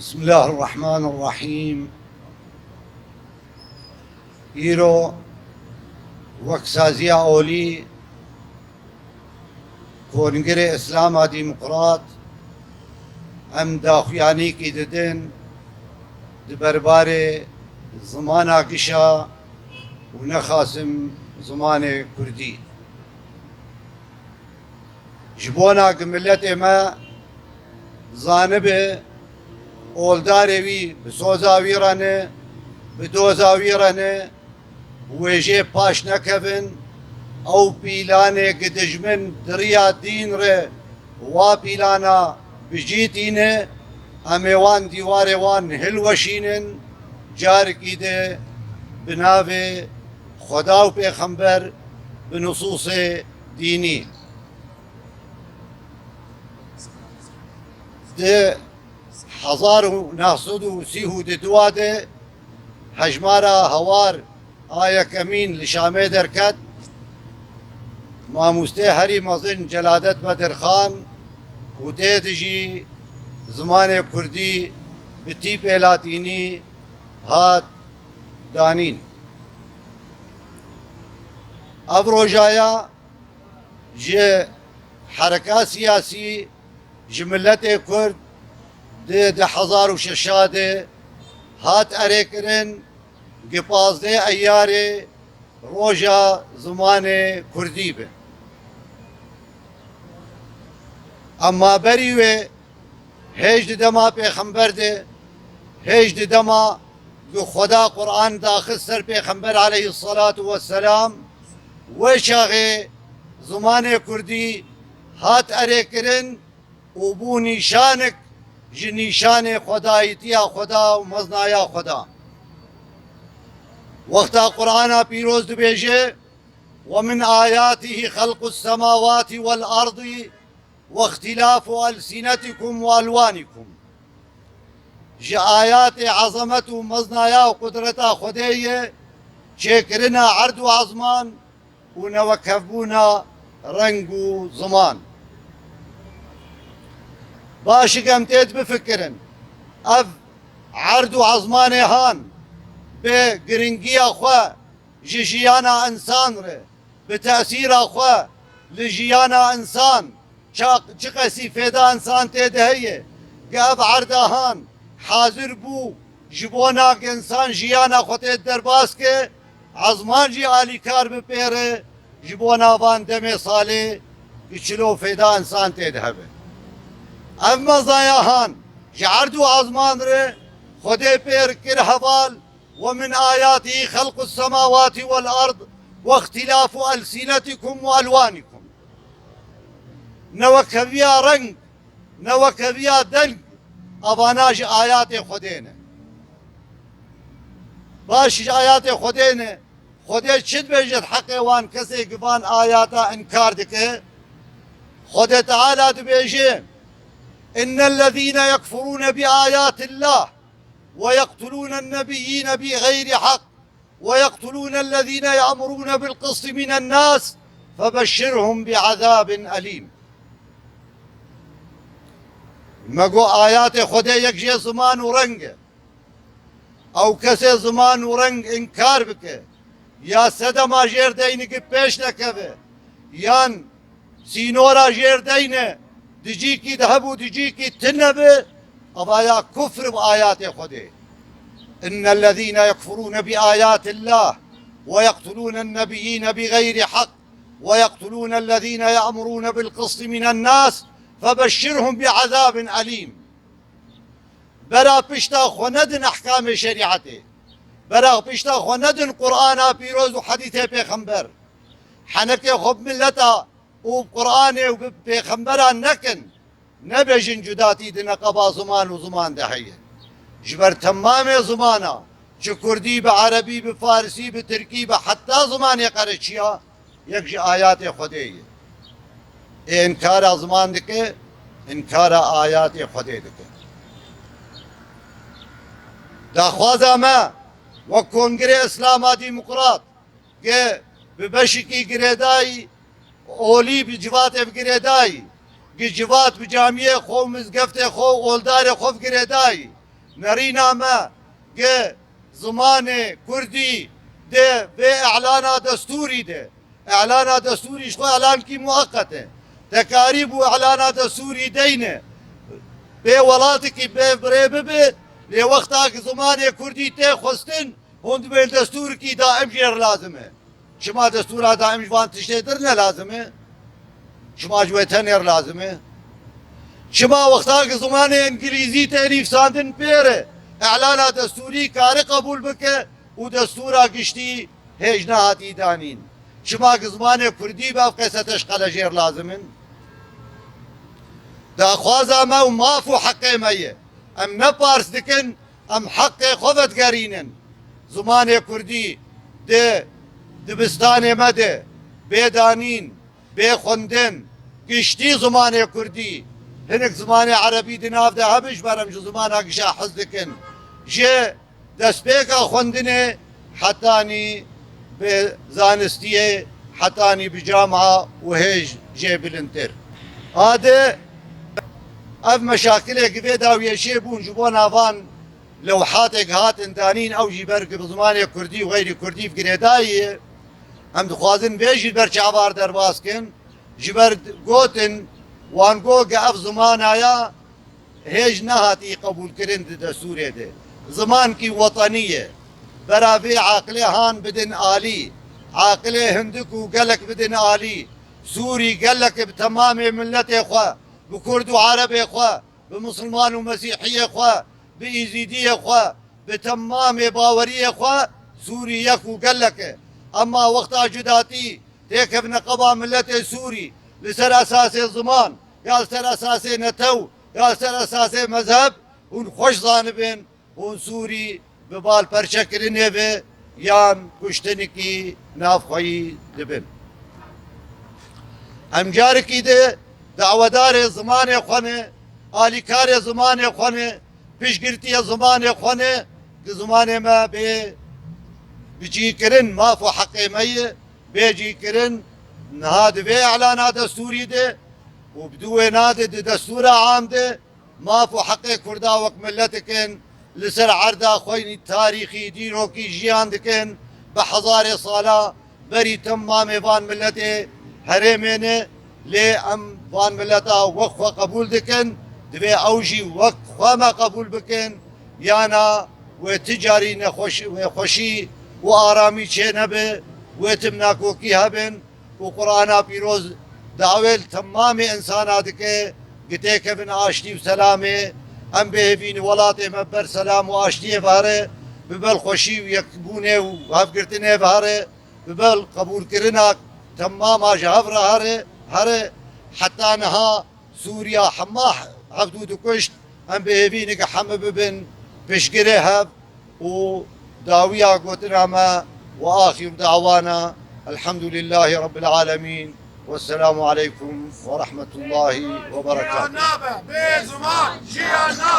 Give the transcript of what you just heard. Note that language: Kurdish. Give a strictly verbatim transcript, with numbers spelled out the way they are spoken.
Bismillahirrahmanirrahîm. Îro wek saziya olî Kongirê Îslama Demokrat em daxuyanîkî didin di berbarê zimana gişa û nexasim zimanê kurdî. Ji bona ku miletê me zanibe oldarê wî bi soza wî re ne, bi doza wî re ne, wê jê paş nekevin, ew pîlanê ku dijmin di riya dîn re wa pîlana bi cî tîne, em ê wan dîwarê wan hilweşînin, carekî de bi navê Xweda û Pêxember, bi nusûsê dînî. Di hezar û neh sed û sî û du de hejmara hawar a yekemîn li Şamê derket, mamostê herî mezin Celadet Bedirxan û tê de jî zimanê kurdî bi tîpê latînî hat danîn. Ev rojaya ji hereka siyasî, ji miletê kurd di du hezar û şeş de hat erêkirin, gi pazdeh Eyarê roja zimanê kurdî be. Ema berî wê, hêj di dema Pêxember de, hêj di dema ku Xweda Quran daxist ser Pêxember aleyhisselatu vesselam, wê çaxê zimanê kurdî hat erêkirin û bû nîşanik ji nîşanê xwedayîtiya Xweda û meznaya Xweda. Wexta Qur'ana pîroz dibêje, "Ve min ayatihi xelqus semawati vel ardi ve ihtilafu elsinetikum ve elvanikum." Ji ayatê ezamet û meznaya û qudreta Xwedê ye çêkirina erd û ezman û newekevbûna reng û ziman. Baş e em tê de bifikirin. Ev erd û ezmanê han bi giringiya xwe ji jiyana însan re, bi tesîra xwe li jiyana însan, ça-, çiqasî fêda însan tê de heye, ku ev erda han hazir bû ji bona ku însan jiyana xwe tê de derbas ke, ezman jî alîkar bi pê re ji bona van demê salê ku çilo fêda însan tê de hebe. Ev mezaya han ji erd û ezman re Xwedê pê re kir heval, "Ve min ayatihi xelqus semawati vel ard ve ihtilafu elsinetikum ve elvanikum." Newekeviya reng, newekeviya deng, evana ji ayatê Xwedê ne. Baş ji ayatê Xwedê ne. Xwedê çi dibêje di heqê wan kesê ku van ayata înkar dike? Xwedê Teala dibêje, "Innellezîne yekfurûne bi ayatillah ve yeqtulûnen nebiyyîne bi xeyrî hak ve yeqtulûnellezîne ye'murûne bil qist minen nas febeşşirhum bi azabin elîm." Me got, ayatê Xwedê yek jê ziman û reng e. Ew kesê ziman û reng înkar bike, ya sedema jêr deyne ku pêş nekeve, yan sînora jêr deyne, di cîkî de hebû, di cîkî tune be, evaya kufr bi ayatê Xwedê. "Innellezîne yekfurûne bi ayatillah ve yeqtulûnen nebiyyîne bi xeyrî hak ve yeqtulûnellezîne ye'murûne bil qist minen nas febeşşirhum bi azabin elîm." Bera pişta xwe nedin ehkamê şerîetê. Bera pişta xwe nedin Qur'ana pîroz û hedîsê pêxember. Henekê xwe bi mileta û bi Qur'anê û bi pêxemberan nekin. Nebêjin cudatî di neqeba ziman û ziman de heye. Ji ber temamê zimana, çi kurdî, bi erebî, bi farisî, bi tirkî, bi heta zimanê qereçiya, yek ji ayatê Xwedê ye. Ê înkara ziman dike, înkara ayatê Xwedê dike. Daxwaza me wek Kongirê Îslama Demokrat, ke bi beşekî girêdayî olî bi civatê bi girêdayî, ke civat bi camiyê xwe û mizgeftê xwe û oldarê xwe bi girêdayî, Nerîna me gi zimanê kurdî di vê îlana destûrî de, îlana destûrî ji xwe îlankî mueqet e. Te karîbû îlana destûrî deyne. Bê welatekî bê birê bibe, lê wexta ki zimanê kurdî tê xwestin, hûn dibên destûrekî daîm jêr lazim e. Çima destûra daîm ji van tiştê dir ne lazim e? Çima ji wê tenê re lazim e? Çima wexta ki zimanê îngilîzî tê nivîsandin pê re, îlana destûrî kare qebûl bike û destûra giştî hêj nehatî danîn? Çima ki zimanê kurdî bi ev qêse teşqele jêr lazim in? Daxwaza me û maf û heqê me ye. Em ne pars dikin, em heqê xwe vedigerînin. Zimanê kurdî di dibistanê me de bê danîn, bê xwendin, giştî zimanê kurdî, hinek zimanê erebî di nav de hebin, ji ber em ji zimana gişa hez dikin. Ji destpêka xwendinê hetanî bi zanistiyê, hetanî bi camia û hêj jê bilindtir. Ade ev meşakilê ki vê dawiyê çêbûn ji bona van lewhatê ki hatin danîn, ew jî ber ki bi zimanê kurdî û xeyrî kurdî bi girêdayî ye. Em dixwazin vê jî ber çavar derbas kin. Ji ber gotin wan got ki ev zimana ya hêj nehatî qebûlkirin di destûrê de. Zimankî wetenî ye. Bera vê aqilê han bidin alî. Aqilê hindik û gelek bidin alî. Sûrî gelek bi temamê miletê xwe, bi kurd û erebê xwe, bi misilman û mesîhiyê xwe, bi îzîdiyê xwe, bi temamê baweriyê xwe, Sûrî yek û gelek e. Ema wexta cudatî têkevine qeba miletê Sûrî li ser esasê ziman, ya li ser esasê netew, ya li ser esasê mezheb, hûn xweş zanibin, hûn Sûrî bi balperçekirinê ve yan kuştinikî navxweyî dibin. Em carekî di dawedarê zimanê xwe ne, alîkarê zimanê xwe ne, piştgirtiyê zimanê xwe ne, ki zimanê me bê bicîkirin, maf û heqê me ye, bê cîkirin, niha di vê îlana destûrî de û bi di wêna de di destûra am de maf û heqê Kurda wek miletik in, li ser erda xwe tarîxî, dîrokî jiyan dikin, bi hezarê sala berî temamê van miletê herêmê ne, lê em van mileta wek xwe qebûl dikin, divê ew jî wek xwe me qebûl bikin, yana wê ti carî nexweş-, wê xweşî û aramî çê nebe, wê tim nakokî hebin. Û Qur'ana pîroz dawê li temamê insana dike, ki têkevin aştî û selamê, em bêhêvî ne welatê me ber selam û aştiyê ve here, bi bel xweşî û yekbûnê û hevgirtinê ve here, bi bel qebûlkirina temama ji hev re here, here heta niha Sûriya hema hevdû dikuşt, em bêhêvî ne ki heme bibin piştgirê hev û dawiya gotina me, وآخر دعوانا الحمد لله رب العالمين والسلام عليكم ورحمة الله وبركاته. Jiyan nabe bê ziman, jiyan nabe.